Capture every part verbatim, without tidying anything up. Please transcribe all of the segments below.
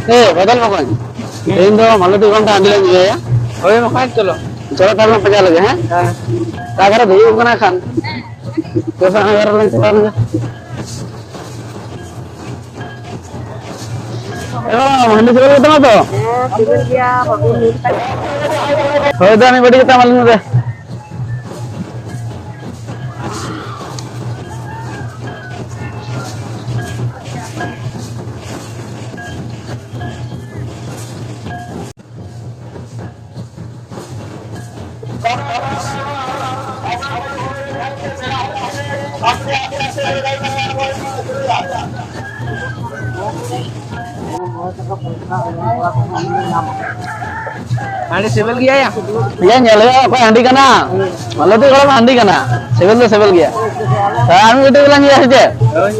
ᱮ, ᱵᱚᱫᱚᱞ ᱵᱚᱠᱚᱧ, ᱛᱮᱦᱮᱧ ᱫᱚ ᱢᱟᱞᱚᱛᱤ ᱜᱚᱢᱠᱮ ᱦᱟᱺᱰᱤ ᱞᱮ ᱧᱩᱭᱟ᱾ ᱦᱳᱭ ᱵᱚᱠᱚᱧ, ᱪᱚᱞᱚ᱾ ᱪᱚᱞᱚ, ᱛᱟᱦᱞᱮ ᱯᱟᱸᱡᱟ ᱞᱮᱜᱮ, ᱦᱮᱸ? ᱦᱮᱸ᱾ ᱚᱠᱟ ᱫᱷᱟᱨᱮ ᱫᱩᱲᱩᱵ ᱠᱟᱱᱟ ᱠᱷᱟᱱ᱾ ᱪᱚ, ᱥᱟᱦᱟ ᱫᱷᱟᱨᱮ ᱞᱟᱝ ᱪᱟᱞᱟᱣ ᱞᱮᱱ ᱜᱮ᱾ ᱮ ᱵᱟᱵᱟ, ᱦᱟᱺᱰᱤ ᱥᱤᱵᱤᱞ ᱜᱮᱛᱟᱢᱟ ᱛᱚ? ᱦᱮᱸ, ᱥᱤᱵᱤᱞ ᱜᱮᱭᱟ, ᱵᱟᱹᱵᱩ, ᱧᱩ ᱞᱮᱠᱷᱟᱱ᱾ ᱦᱳᱭ, ᱫᱟ, ᱢᱤᱫ ᱵᱟᱹᱴᱤ ᱠᱟᱛᱮ ᱮᱢᱟᱞᱤᱧ ᱢᱮ ᱫᱟ᱾ ᱦᱟᱺᱰᱤ ᱥᱤᱵᱤᱞ ᱜᱮᱭᱟ ᱭᱟ? ᱤᱭᱟᱹ, ᱧᱮᱞ ᱦᱩᱭᱩᱜᱼᱟ, ᱚᱠᱚᱭ ᱦᱟᱺᱰᱤ ᱠᱟᱱᱟ᱾ ᱢᱟᱞᱚᱛᱤ ᱜᱚᱲᱚᱢ ᱦᱟᱺᱰᱤ ᱠᱟᱱᱟ, ᱥᱤᱵᱤᱞ ᱫᱚ ᱥᱤᱵᱤᱞ ᱜᱮᱭᱟ᱾ ᱛᱚ, ᱟᱨ ᱢᱤᱫ ᱵᱟᱹᱴᱤ ᱜᱮᱞᱟᱝ ᱧᱩᱭᱟ ᱥᱮ ᱪᱮᱫ? ᱦᱳᱭ᱾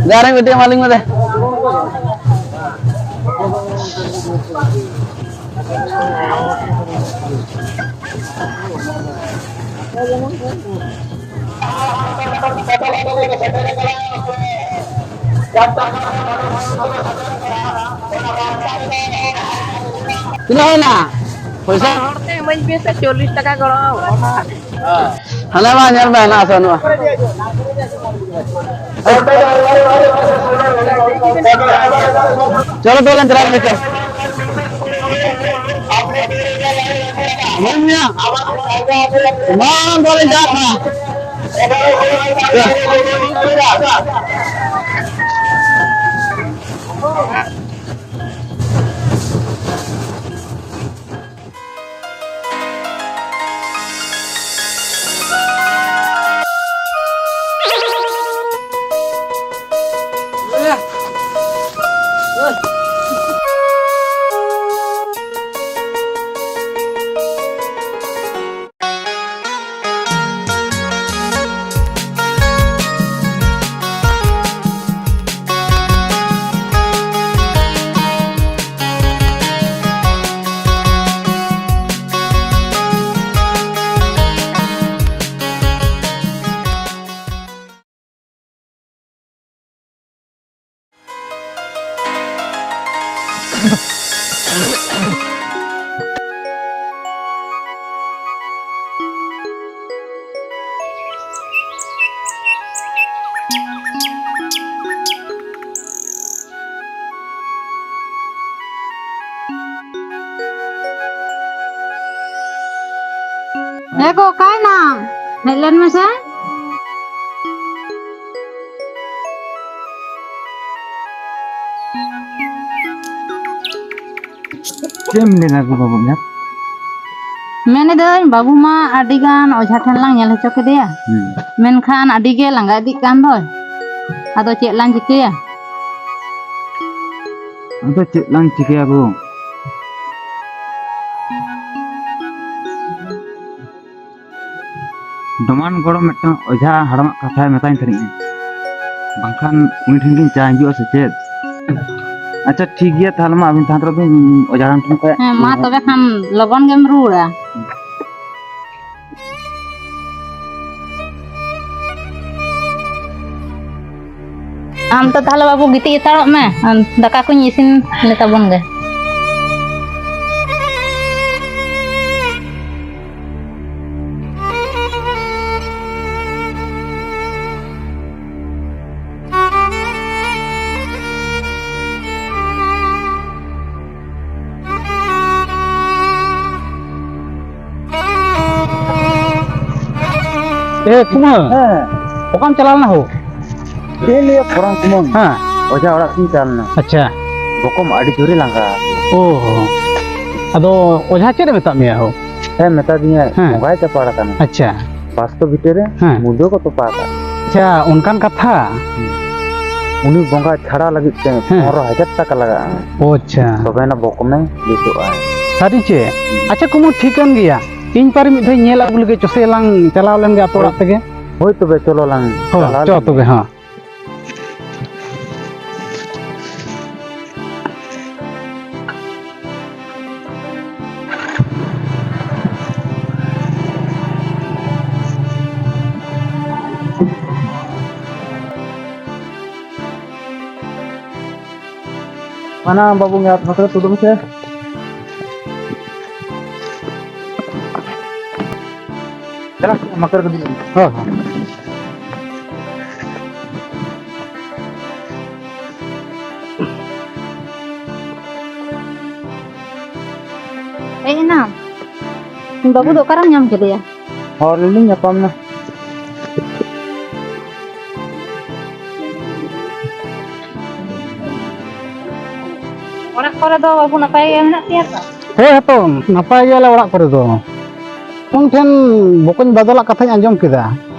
ᱫᱟ, ᱟᱨ ᱢᱤᱫ ᱵᱟᱹᱴᱤ ᱮᱢᱟᱞᱤᱧ ᱢᱮ ᱫᱟ᱾ ᱛᱤᱱᱟᱹᱜ ᱦᱩᱭᱱᱟ ᱯᱚᱭᱥᱟ? ᱦᱚᱲ ᱛᱮ ᱤᱢᱟᱹᱧ ᱯᱮ ᱥᱮ ᱪᱚᱞᱞᱤᱥ ᱴᱟᱠᱟ ᱜᱚᱲᱚ᱾ ᱦᱟᱱᱟ ᱢᱟ ᱧᱮᱞ ᱢᱮ, ᱦᱮᱱᱟᱜ ᱟᱥᱮ ᱵᱟᱹᱱᱩᱜᱼᱟ? ᱪᱚᱞᱚ ᱛᱚᱵᱮ ᱞᱟᱝ ᱪᱟᱞᱟᱜ ᱞᱮᱜᱮ᱾ ᱵᱟᱹᱧ ᱧᱟᱢ᱾ ᱵᱟᱝ, ᱵᱟᱞᱮ ᱪᱟᱞᱟᱜ ᱠᱟᱱᱟ᱾ ᱮ ᱜᱚ, ᱚᱠᱟᱭᱱᱟᱢ? ᱦᱮᱡ ᱞᱮᱱ ᱢᱮᱥᱮ᱾ ᱪᱮᱫ ᱮᱢ ᱞᱟᱹᱭᱫᱟ ᱜᱚ ᱵᱟᱹᱵᱩ ᱤᱧᱟᱹᱜ? ᱢᱮᱱᱮᱫᱟᱹᱧ, ᱵᱟᱹᱵᱩ ᱢᱟ ᱟᱹᱰᱤ ᱜᱟᱱ ᱚᱡᱷᱟ ᱴᱷᱮᱱ ᱞᱟᱝ ᱧᱮᱞ ᱦᱚᱪᱚ ᱠᱮᱫᱮᱭᱟ, ᱦᱩᱸ᱾ ᱢᱮᱱᱠᱷᱟᱱ ᱟᱹᱰᱤ ᱜᱮ ᱞᱟᱸᱜᱟ ᱤᱫᱤᱜ ᱠᱟᱱ ᱫᱚᱭ᱾ ᱟᱫᱚ ᱪᱮᱫ ᱞᱟᱝ ᱪᱤᱠᱟᱹᱭᱟ? ᱟᱫᱚ ᱪᱮᱫ ᱞᱟᱝ ᱪᱤᱠᱟᱹᱭᱟ ᱜᱚ? ᱰᱚᱢᱟᱱ ᱜᱚᱲᱚᱢ ᱢᱤᱫᱴᱟᱝ ᱚᱡᱷᱟ ᱦᱟᱲᱟᱢᱟᱜ ᱠᱟᱛᱷᱟᱭ ᱢᱮᱛᱟᱧ ᱛᱟᱦᱮᱸᱫ, ᱵᱟᱝᱠᱷᱟᱱ ᱩᱱᱤ ᱴᱷᱮᱱ ᱜᱤᱧ ᱪᱟ ᱦᱤᱡᱩᱜᱼᱟ ᱥᱮ ᱪᱮᱫ? ᱟᱪᱪᱷᱟ, ᱴᱷᱤᱠ ᱜᱮᱭᱟ, ᱛᱟᱦᱞᱮ ᱢᱟ ᱟᱹᱵᱤᱱ ᱛᱟᱦᱮᱸ ᱦᱟᱛᱟᱲᱚᱜ ᱵᱤᱱ, ᱚᱡᱷᱟ ᱦᱟᱲᱟᱢ ᱴᱷᱮᱱ ᱠᱷᱚᱱ᱾ ᱦᱮᱸ, ᱢᱟ ᱛᱚᱵᱮ ᱠᱷᱟᱱ ᱞᱚᱜᱚᱱ ᱜᱮᱢ ᱨᱩᱣᱟᱹᱲᱟ᱾ ᱟᱢ ᱫᱚ ᱛᱟᱦᱞᱮ ᱵᱟᱹᱵᱩ ᱜᱤᱛᱤᱡ ᱦᱟᱛᱟᱲᱚᱜ ᱢᱮ, ᱟᱨ ᱫᱟᱠᱟ ᱠᱚᱧ ᱤᱥᱤᱱ ᱞᱮ ᱛᱟᱵᱚᱱ ᱜᱮ᱾ ᱮ ᱠᱩᱢᱟᱹ, ᱦᱮᱸ᱾ ᱚᱠᱟᱢ ᱪᱟᱞᱟᱣ ᱞᱮᱱᱟ ᱦᱳ? ᱪᱮᱫ ᱤᱧ ᱞᱟᱹᱭᱟ, ᱯᱷᱚᱨᱟᱝ ᱠᱩᱢᱟᱹᱝ᱾ ᱦᱮᱸ᱾ ᱚᱡᱷᱟ ᱚᱲᱟᱜ ᱥᱮᱫ ᱤᱧ ᱪᱟᱞᱟᱣ ᱞᱮᱱᱟ᱾ ᱟᱪᱪᱷᱟ᱾ ᱵᱚᱠᱚᱢ ᱟᱹᱰᱤ ᱡᱳᱨᱮ ᱞᱟᱸᱜᱟ᱾ ᱚ ᱦᱚ᱾ ᱟᱫᱚ ᱚᱡᱷᱟ ᱪᱮᱫ ᱮ ᱢᱮᱛᱟᱫ ᱢᱮᱭᱟ ᱦᱳ? ᱦᱮᱸ, ᱢᱮᱛᱟ ᱫᱤᱧᱟᱭ, ᱦᱮᱸ᱾ ᱵᱚᱸᱜᱟᱭ ᱪᱟᱯᱟᱲ ᱟᱠᱟᱱᱟ᱾ ᱟᱪᱪᱷᱟ᱾ ᱵᱟᱥᱛᱚ ᱵᱷᱤᱛᱟᱹᱨ ᱨᱮ ᱦᱮᱸ᱾ ᱢᱩᱫᱟᱹ ᱠᱚ ᱛᱚᱯᱟ ᱟᱠᱟᱫ᱾ ᱟᱪᱪᱷᱟ, ᱚᱱᱠᱟᱱ ᱠᱟᱛᱷᱟ? ᱦᱩᱸ᱾ ᱩᱱᱤ ᱵᱚᱸᱜᱟ ᱪᱷᱟᱲᱟ ᱞᱟᱹᱜᱤᱫ ᱛᱮ ᱦᱮᱸ᱾ ᱯᱚᱱᱨᱚ ᱦᱟᱡᱟᱨ ᱴᱟᱠᱟ ᱞᱟᱜᱟᱜᱼᱟ᱾ ᱚ, ᱟᱪᱪᱷᱟ᱾ ᱛᱚᱵᱮ ᱟᱱᱟᱜ ᱵᱚᱠᱚᱢᱮ ᱵᱮᱥᱚᱜᱼᱟ᱾ ᱥᱟᱹᱨᱤ ᱪᱮ? ᱦᱩᱸ᱾ ᱟᱪᱪᱷᱟ ᱠᱩᱢᱩ, ᱴᱷᱤᱠᱟᱹᱱ ᱜᱮᱭᱟ᱾ ᱤᱧ ᱯᱟᱨᱤ ᱢᱤᱫ ᱫᱷᱟᱣ ᱧᱮᱞ ᱟᱹᱜᱩ ᱞᱮᱜᱮ, ᱪᱚᱥᱮ ᱞᱟᱝ ᱪᱟᱞᱟᱣ ᱞᱮᱱ ᱜᱮ ᱟᱯᱮ ᱚᱲᱟᱜ ᱛᱮᱜᱮ᱾ ᱦᱳᱭ ᱛᱚᱵᱮ, ᱪᱚᱞᱚ ᱞᱟᱝ ᱦᱳᱭ, ᱪᱟᱞᱟᱣ ᱪᱚ ᱞᱮᱱ ᱛᱚᱵᱮ, ᱜᱮ᱾ ᱦᱮᱸ᱾ ᱦᱟᱱᱟ ᱵᱟᱹᱵᱩ ᱢᱮᱱᱟᱭᱟ, ᱱᱚᱛᱮ ᱨᱮ ᱛᱩᱫᱩᱜ ᱢᱮᱥᱮ᱾ ᱪᱟᱞᱟᱜ ᱢᱟᱠᱟᱨ ᱠᱟᱹᱴᱤᱡ᱾ ᱦᱳᱭ, ᱦᱳᱭ᱾ ᱦᱮᱡ ᱮᱱᱟᱢ? ᱵᱟᱹᱵᱩ ᱫᱚ ᱚᱠᱟᱨᱮᱢ ᱧᱟᱢ ᱠᱮᱫᱮᱭᱟ? ᱦᱚᱨ ᱨᱮᱞᱤᱧ ᱧᱟᱯᱟᱢ ᱮᱱᱟ᱾ ᱚᱲᱟᱜ ᱠᱚᱨᱮ ᱫᱚ ᱵᱟᱹᱵᱩ ᱱᱟᱯᱟᱭ ᱜᱮ ᱢᱮᱱᱟᱜ ᱯᱮᱭᱟ ᱛᱚ? ᱦᱳᱭ ᱦᱟᱛᱚᱢ, ᱱᱟᱯᱟᱭ ᱜᱮᱭᱟᱞᱮ ᱚᱲᱟᱜ ᱠᱚᱨᱮ ᱫᱚ᱾ ᱠᱩᱢᱟᱹᱝ ᱴᱷᱮᱱ ᱵᱚᱠᱚᱧ ᱵᱟᱫᱚᱞᱟᱜ ᱠᱟᱛᱷᱟᱧ ᱟᱸᱡᱚᱢ ᱠᱮᱫᱟ,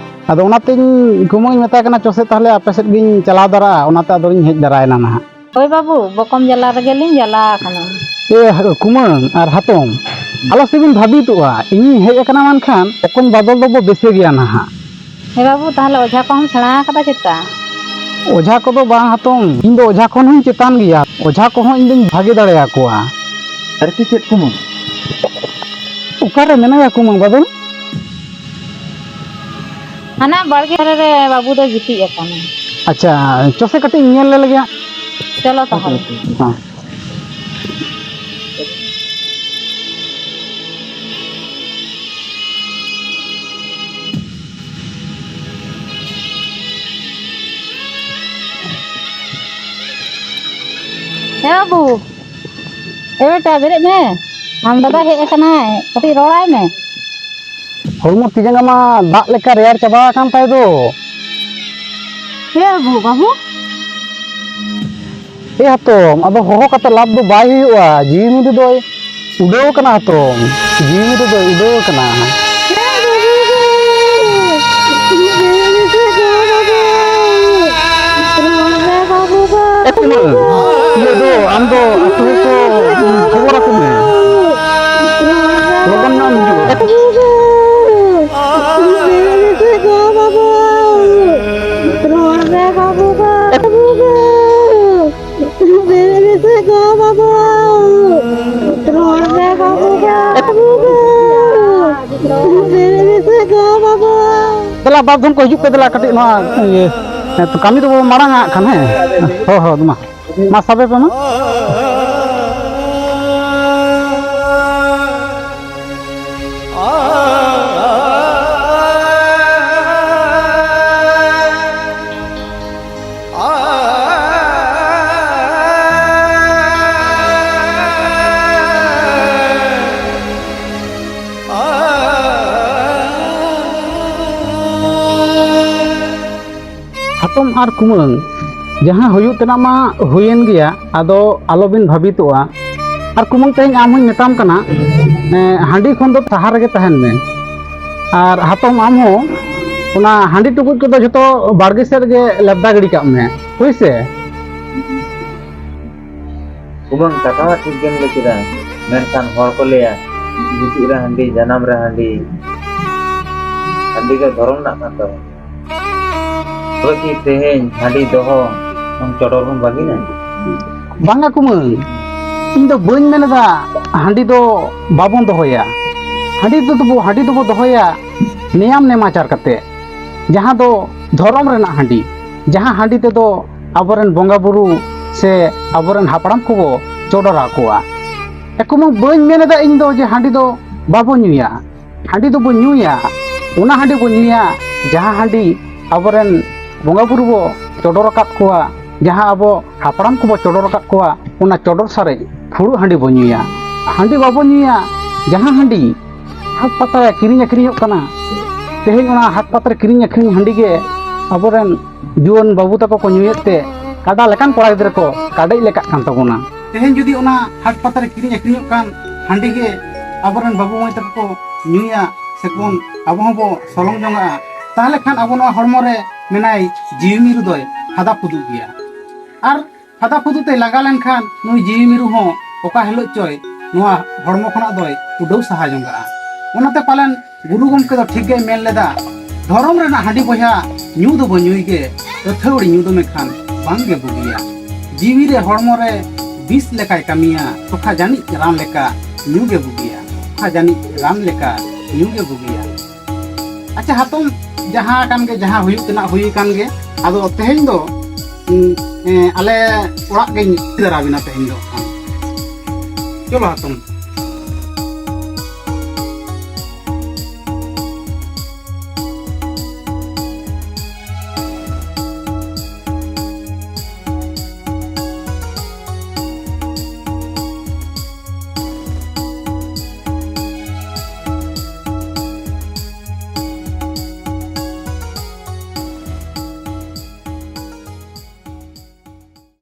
ᱟᱫᱚ ᱚᱱᱟᱛᱮᱧ ᱠᱩᱢᱟᱹᱝ ᱤᱧ ᱢᱮᱛᱟᱭ ᱠᱟᱱᱟ, "ᱪᱚ ᱥᱮ ᱛᱟᱦᱞᱮ ᱟᱯᱮ ᱥᱮᱫ ᱜᱤᱧ ᱪᱟᱞᱟᱣ ᱫᱟᱨᱟᱜᱼᱟ", ᱚᱱᱟᱛᱮ ᱟᱫᱚᱧ ᱦᱮᱡ ᱫᱟᱨᱟᱭᱮᱱᱟ ᱱᱟᱦᱟᱜ᱾ ᱦᱳᱭ ᱵᱟᱹᱵᱩ, ᱵᱚᱠᱚᱢ ᱡᱟᱞᱟ ᱨᱮᱜᱮᱞᱤᱧ ᱡᱟᱞᱟ ᱟᱠᱟᱱᱟ᱾ ᱮ ᱠᱩᱢᱟᱹᱝ ᱟᱨ ᱦᱟᱛᱚᱢ, ᱟᱞᱚ ᱥᱮᱵᱤᱱ ᱵᱷᱟᱹᱵᱤᱛᱚᱜᱼᱟ, ᱤᱧᱤᱧ ᱦᱮᱡ ᱟᱠᱟᱱᱟ ᱢᱮᱱᱠᱷᱟᱱ ᱵᱚᱠᱚᱧ ᱵᱟᱫᱚᱞ ᱫᱚᱵᱚ ᱵᱮᱥᱮ ᱜᱮᱭᱟ ᱱᱟᱦᱟᱜ᱾ ᱦᱮᱸ ᱵᱟᱹᱵᱩ, ᱛᱟᱦᱞᱮ ᱚᱡᱷᱟ ᱠᱚᱦᱚᱸᱢ ᱥᱮᱬᱟ ᱟᱠᱟᱫᱟ ᱪᱮᱛᱟ? ᱚᱡᱷᱟ ᱠᱚᱫᱚ ᱵᱟᱝ ᱦᱟᱛᱚᱢ, ᱤᱧ ᱫᱚ ᱚᱡᱷᱟ ᱠᱷᱚᱱ ᱦᱚᱸᱧ ᱪᱮᱛᱟᱱ ᱜᱮᱭᱟ᱾ ᱚᱡᱷᱟ ᱠᱚᱦᱚᱸ ᱤᱧ ᱫᱚᱧ ᱵᱷᱟᱜᱮ ᱫᱟᱲᱮᱭᱟᱠᱚᱣᱟ᱾ ᱟᱨ ᱪᱮᱫ ᱪᱮᱫ ᱠᱩᱢᱟᱹᱝ? ᱚᱠᱟᱨᱮ ᱢᱮᱱᱟᱭᱟ ᱠᱩᱢᱟᱹᱝ ᱵᱟᱫᱚᱞ? ᱦᱟᱱᱟ ᱵᱟᱲᱜᱮ ᱫᱷᱟᱨᱮ ᱨᱮ ᱵᱟᱹᱵᱩ ᱫᱚᱭ ᱜᱤᱛᱤᱡ ᱟᱠᱟᱱᱟ᱾ ᱟᱪᱪᱷᱟ, ᱪᱚᱥᱮ ᱠᱟᱹᱴᱤᱡ ᱧᱮᱞ ᱞᱮ ᱞᱮᱜᱮ᱾ ᱪᱚᱞᱚ ᱛᱟᱦᱚᱞᱮ᱾ ᱦᱮᱸ᱾ ᱮ ᱵᱟᱹᱵᱩ, ᱮ ᱵᱮᱴᱟ, ᱵᱮᱨᱮᱫ ᱢᱮ᱾ ᱟᱢ ᱫᱟᱫᱟ ᱦᱮᱡ ᱟᱠᱟᱱᱟᱭ, ᱠᱟᱹᱴᱤᱡ ᱨᱚᱲᱟᱭ ᱢᱮ᱾ ᱦᱚᱲᱢᱚ ᱛᱤ ᱡᱟᱸᱜᱟ ᱢᱟ ᱫᱟᱜ ᱞᱮᱠᱟ ᱨᱮᱭᱟᱲ ᱪᱟᱵᱟ ᱟᱠᱟᱱ ᱛᱟᱭ ᱫᱚ᱾ ᱦᱮ ᱵᱟᱹᱵᱩ, ᱵᱟᱹᱵᱩ᱾ ᱮ ᱦᱟᱛᱚᱢ, ᱟᱫᱚ ᱦᱚᱦᱚ ᱠᱟᱛᱮ ᱞᱟᱵᱷ ᱫᱚ ᱵᱟᱭ ᱦᱩᱭᱩᱜᱼᱟ, ᱡᱤᱣᱤ ᱢᱤᱨᱩ ᱫᱚᱭ ᱩᱰᱟᱹᱣ ᱟᱠᱟᱱᱟ ᱦᱟᱛᱚᱢ, ᱡᱤᱣᱤ ᱢᱤᱨᱩ ᱫᱚᱭ ᱩᱰᱟᱹᱣ ᱟᱠᱟᱱᱟ᱾ ᱦᱮ ᱵᱟᱹᱵᱩ ᱜᱚ, ᱵᱟᱹᱵᱩ ᱜᱚ, ᱨᱚᱲ ᱢᱮ ᱵᱟᱹᱵᱩ ᱜᱚ᱾ ᱮ ᱠᱩᱢᱟᱹᱝ, ᱤᱭᱟᱹ ᱫᱚ, ᱟᱢ ᱫᱚ ᱟᱹᱛᱩ ᱦᱚᱲ ᱠᱚ ᱠᱷᱚᱵᱚᱨ ᱟᱠᱚ ᱢᱮ᱾ ᱞᱚᱜᱚᱱ ᱧᱚᱜ ᱮᱢ ᱦᱤᱡᱩᱜᱼᱟ᱾ ᱵᱟᱹᱵᱩ ᱜᱚ, ᱵᱟᱹᱵᱩ ᱜᱚ, ᱨᱚᱲ ᱢᱮ ᱵᱟᱹᱵᱩ ᱜᱚ, ᱵᱟᱹᱵᱩ ᱜᱚ᱾ ᱵᱮᱨᱮᱫ ᱢᱮᱥᱮ ᱜᱚ ᱵᱟᱵᱟ, ᱨᱚᱲ ᱢᱮ ᱵᱟᱵᱟ, ᱵᱟᱵᱟ ᱜᱚ᱾ ᱵᱮᱨᱮᱫ ᱢᱮᱥᱮ ᱜᱚ ᱵᱟᱵᱟ᱾ ᱫᱮᱞᱟ, ᱵᱟᱯ ᱫᱷᱚᱱ ᱠᱚ ᱦᱤᱡᱩᱜ ᱯᱮ, ᱫᱮᱞᱟ, ᱠᱟᱹᱴᱤᱡ ᱱᱚᱣᱟ, ᱤᱭᱟᱹ, ᱦᱮᱸ, ᱛᱚ, ᱠᱟᱹᱢᱤ ᱫᱚᱵᱚ ᱢᱟᱲᱟᱝ ᱟᱜ ᱠᱷᱟᱱ, ᱦᱮᱸ? ᱦᱳᱭ, ᱦᱳᱭ, ᱢᱟ᱾ ᱢᱟ ᱥᱟᱵᱮ ᱯᱮ ᱢᱟ᱾ ᱦᱟᱛᱚᱢ ᱟᱨ ᱠᱩᱢᱟᱹᱝ, ᱡᱟᱦᱟᱸ ᱦᱩᱭᱩᱜ ᱛᱮᱱᱟᱜ ᱢᱟ ᱦᱩᱭᱮᱱ ᱜᱮᱭᱟ, ᱟᱫᱚ ᱟᱞᱚᱵᱤᱱ ᱵᱷᱟᱹᱵᱤᱛᱚᱜᱼᱟ᱾ ᱟᱨ ᱠᱩᱢᱟᱹᱝ, ᱛᱮᱦᱮᱧ ᱟᱢ ᱦᱚᱸᱧ ᱢᱮᱛᱟᱢ ᱠᱟᱱᱟ, ᱮᱸ, ᱦᱟᱺᱰᱤ ᱠᱷᱚᱱ ᱫᱚ ᱥᱟᱦᱟ ᱨᱮᱜᱮ ᱛᱟᱦᱮᱱ ᱢᱮ᱾ ᱟᱨ ᱦᱟᱛᱚᱢ, ᱟᱢ ᱦᱚᱸ ᱚᱱᱟ ᱦᱟᱺᱰᱤ ᱴᱩᱠᱩᱡ ᱠᱚᱫᱚ ᱡᱷᱚᱛᱚ ᱵᱟᱲᱜᱮ ᱥᱮᱫ ᱨᱮᱜᱮ ᱞᱮᱵᱫᱟ ᱜᱤᱰᱤ ᱠᱟᱜ ᱢᱮ, ᱦᱳᱭ ᱥᱮ? ᱠᱩᱢᱟᱹᱝ, ᱠᱟᱛᱷᱟ ᱢᱟ ᱴᱷᱤᱠ ᱜᱮᱢ ᱞᱟᱹᱭ ᱠᱮᱫᱟ, ᱢᱮᱱᱠᱷᱟᱱ ᱦᱚᱲ ᱠᱚ ᱞᱟᱹᱭᱟ, ᱜᱩᱡᱩᱜ ᱨᱮ ᱦᱟᱺᱰᱤ, ᱡᱟᱱᱟᱢ ᱨᱮ ᱦᱟᱺᱰᱤ, ᱦᱟᱺᱰᱤ ᱫᱚ ᱫᱷᱚᱨᱚᱢ ᱨᱮᱱᱟᱜ ᱠᱟᱱ ᱛᱟᱵᱚᱱᱟ᱾ ᱛᱚᱵᱮ ᱠᱤ ᱛᱮᱦᱮᱧ ᱦᱟᱺᱰᱤ ᱫᱚᱦᱚ ᱟᱢ ᱪᱚᱰᱚᱨ ᱵᱚᱱ ᱵᱟᱹᱜᱤᱱᱟ? ᱵᱟᱝᱟ ᱠᱩᱢᱟᱹᱝ, ᱤᱧ ᱫᱚ ᱵᱟᱹᱧ ᱢᱮᱱ ᱮᱫᱟ ᱦᱟᱺᱰᱤ ᱫᱚ ᱵᱟᱵᱚᱱ ᱫᱚᱦᱚᱭᱟ᱾ ᱦᱟᱺᱰᱤ ᱫᱚ, ᱫᱚᱵᱚ, ᱦᱟᱺᱰᱤ ᱫᱚᱵᱚ ᱫᱚᱦᱚᱭᱟ ᱱᱮᱭᱟᱢ ᱱᱮᱢᱟᱪᱟᱨ ᱠᱟᱛᱮ, ᱡᱟᱦᱟᱸ ᱫᱚ ᱫᱷᱚᱨᱚᱢ ᱨᱮᱱᱟᱜ ᱦᱟᱺᱰᱤ, ᱡᱟᱦᱟᱸ ᱦᱟᱺᱰᱤ ᱛᱮᱫᱚ ᱟᱵᱚᱨᱮᱱ ᱵᱚᱸᱜᱟ ᱵᱩᱨᱩ ᱥᱮ ᱟᱵᱚᱨᱮᱱ ᱦᱟᱯᱲᱟᱢ ᱠᱚᱵᱚ ᱪᱚᱰᱚᱨ ᱟᱠᱚᱣᱟ᱾ ᱮ ᱠᱩᱢᱟᱹᱝ, ᱵᱟᱹᱧ ᱢᱮᱱ ᱮᱫᱟ ᱤᱧ ᱫᱚ ᱡᱮ ᱦᱟᱺᱰᱤ ᱫᱚ ᱵᱟᱵᱚ ᱧᱩᱭᱟ, ᱦᱟᱺᱰᱤ ᱫᱚᱵᱚ ᱧᱩᱭᱟ᱾ ᱚᱱᱟ ᱦᱟᱺᱰᱤ ᱵᱚ ᱧᱩᱭᱟ, ᱡᱟᱦᱟᱸ ᱦᱟᱺᱰᱤ ᱟᱵᱚᱨᱮᱱ ᱵᱚᱸᱜᱟ ᱵᱩᱨᱩ ᱵᱚ ᱪᱚᱰᱚᱨ ᱟᱠᱟᱫ ᱠᱚᱣᱟ, ᱡᱟᱦᱟᱸ ᱟᱵᱚ ᱦᱟᱯᱲᱟᱢ ᱠᱚᱵᱚ ᱪᱚᱰᱚᱨ ᱟᱠᱟᱫ ᱠᱚᱣᱟ, ᱚᱱᱟ ᱪᱚᱰᱚᱨ ᱥᱟᱨᱮᱡ ᱯᱷᱩᱲᱩᱜ ᱦᱟᱺᱰᱤ ᱵᱚ ᱧᱩᱭᱟ᱾ ᱦᱟᱺᱰᱤ ᱵᱟᱵᱚ ᱧᱩᱭᱟ, ᱡᱟᱦᱟᱸ ᱦᱟᱺᱰᱤ ᱦᱟᱴ ᱯᱟᱛᱟ ᱨᱮ ᱠᱤᱨᱤᱧ ᱟᱹᱠᱷᱨᱤᱧᱚᱜ ᱠᱟᱱᱟ᱾ ᱛᱮᱦᱮᱧ ᱚᱱᱟ ᱦᱟᱴ ᱯᱟᱛᱟ ᱨᱮ ᱠᱤᱨᱤᱧ ᱟᱹᱠᱷᱨᱤᱧ ᱦᱟᱺᱰᱤ ᱜᱮ ᱟᱵᱚᱨᱮᱱ ᱡᱩᱣᱟᱹᱱ ᱵᱟᱹᱵᱩ ᱛᱟᱠᱚ ᱠᱚ ᱧᱩᱭᱮᱫ ᱛᱮ, ᱠᱟᱰᱟ ᱞᱮᱠᱟᱱ ᱠᱚᱲᱟ ᱜᱤᱫᱽᱨᱟᱹ ᱠᱚ ᱠᱟᱰᱮᱡ ᱞᱮᱠᱟᱜ ᱠᱟᱱ ᱛᱟᱵᱚᱱᱟ᱾ ᱛᱮᱦᱮᱧ ᱡᱩᱫᱤ ᱚᱱᱟ ᱦᱟᱴ ᱯᱟᱛᱟ ᱨᱮ ᱠᱤᱨᱤᱧ ᱟᱹᱠᱷᱨᱤᱧᱚᱜ ᱠᱟᱱ ᱦᱟᱺᱰᱤ ᱜᱮ ᱟᱵᱚᱨᱮᱱ ᱵᱟᱹᱵᱩ ᱢᱟᱹᱭ ᱛᱟᱠᱚ ᱠᱚ ᱧᱩᱭᱟ, ᱥᱮᱵᱚᱱ, ᱟᱵᱚ ᱦᱚᱸᱵᱚ ᱥᱚᱞᱚᱝ ᱡᱚᱝᱟᱜᱼᱟ, ᱛᱟᱦᱚᱞᱮ ᱠᱷᱟᱱ ᱟᱵᱚ ᱱᱚᱣᱟ ᱦᱚᱲᱢᱚ ᱨᱮ ᱢᱮᱱᱟᱭ ᱡᱤᱣᱤ ᱢᱤᱨᱩ ᱫᱚᱭ ᱯᱷᱟᱫᱟ ᱯᱷᱩᱫᱩᱜ ᱜᱮᱭᱟ᱾ ᱟᱨ ᱯᱷᱟᱫᱟ ᱯᱷᱩᱫᱩᱜ ᱛᱮ ᱞᱟᱸᱜᱟ ᱞᱮᱱᱠᱷᱟᱱ ᱱᱩᱭ ᱡᱤᱣᱤ ᱢᱤᱨᱩ ᱦᱚᱸ ᱚᱠᱟ ᱦᱤᱞᱳᱜ ᱪᱚᱭ ᱱᱚᱣᱟ ᱦᱚᱲᱢᱚ ᱠᱷᱚᱱᱟᱜ ᱫᱚᱭ ᱩᱰᱟᱹᱣ ᱥᱟᱦᱟ ᱡᱚᱝᱟᱜᱼᱟ᱾ ᱚᱱᱟᱛᱮ ᱯᱟᱞᱮᱱ ᱜᱩᱨᱩ ᱜᱚᱢᱠᱮ ᱫᱚ ᱴᱷᱤᱠ ᱜᱮᱭ ᱢᱮᱱ ᱞᱮᱫᱟ, ᱫᱷᱚᱨᱚᱢ ᱨᱮᱱᱟᱜ ᱦᱟᱺᱰᱤ ᱵᱚᱭᱦᱟ ᱧᱩ ᱫᱚᱵᱚ ᱧᱩᱭ ᱜᱮ, ᱟᱹᱛᱷᱟᱹᱣᱲᱤ ᱧᱩ ᱫᱚ ᱢᱮᱱᱠᱷᱟᱱ ᱵᱟᱝ ᱜᱮ ᱵᱩᱜᱤᱭᱟ᱾ ᱡᱤᱣᱤ ᱨᱮ ᱦᱚᱲᱢᱚ ᱨᱮ ᱵᱤᱥ ᱞᱮᱠᱟᱭ ᱠᱟᱹᱢᱤᱭᱟ, ᱛᱚᱠᱷᱟ ᱡᱟᱹᱱᱤᱡ ᱨᱟᱱ ᱞᱮᱠᱟ ᱧᱩ ᱜᱮ ᱵᱩᱜᱤᱭᱟ, ᱛᱚᱠᱷᱟ ᱡᱟᱹᱱᱤᱡ ᱨᱟᱱ ᱞᱮᱠᱟ ᱧᱩ ᱜᱮ ᱵᱩᱜᱤᱭᱟ᱾ ᱟᱪᱪᱷᱟ ᱦᱟᱛᱚᱢ, ᱡᱟᱦᱟᱸ ᱠᱟᱱ ᱜᱮ, ᱡᱟᱦᱟᱸ ᱦᱩᱭᱩᱜ ᱛᱮᱱᱟᱜ ᱦᱩᱭ ᱟᱠᱟᱱ ᱜᱮ, ᱟᱫᱚ ᱛᱮᱦᱮᱧ ᱫᱚ, ᱩᱸ, ᱮᱸ, ᱟᱞᱮ ᱚᱲᱟᱜ ᱜᱮᱧ ᱤᱫᱤ ᱫᱟᱨᱟ ᱵᱤᱱᱟ ᱛᱮᱦᱮᱧ ᱫᱚ ᱠᱷᱟᱱ᱾ ᱪᱚᱞᱚ ᱦᱟᱛᱚᱢ᱾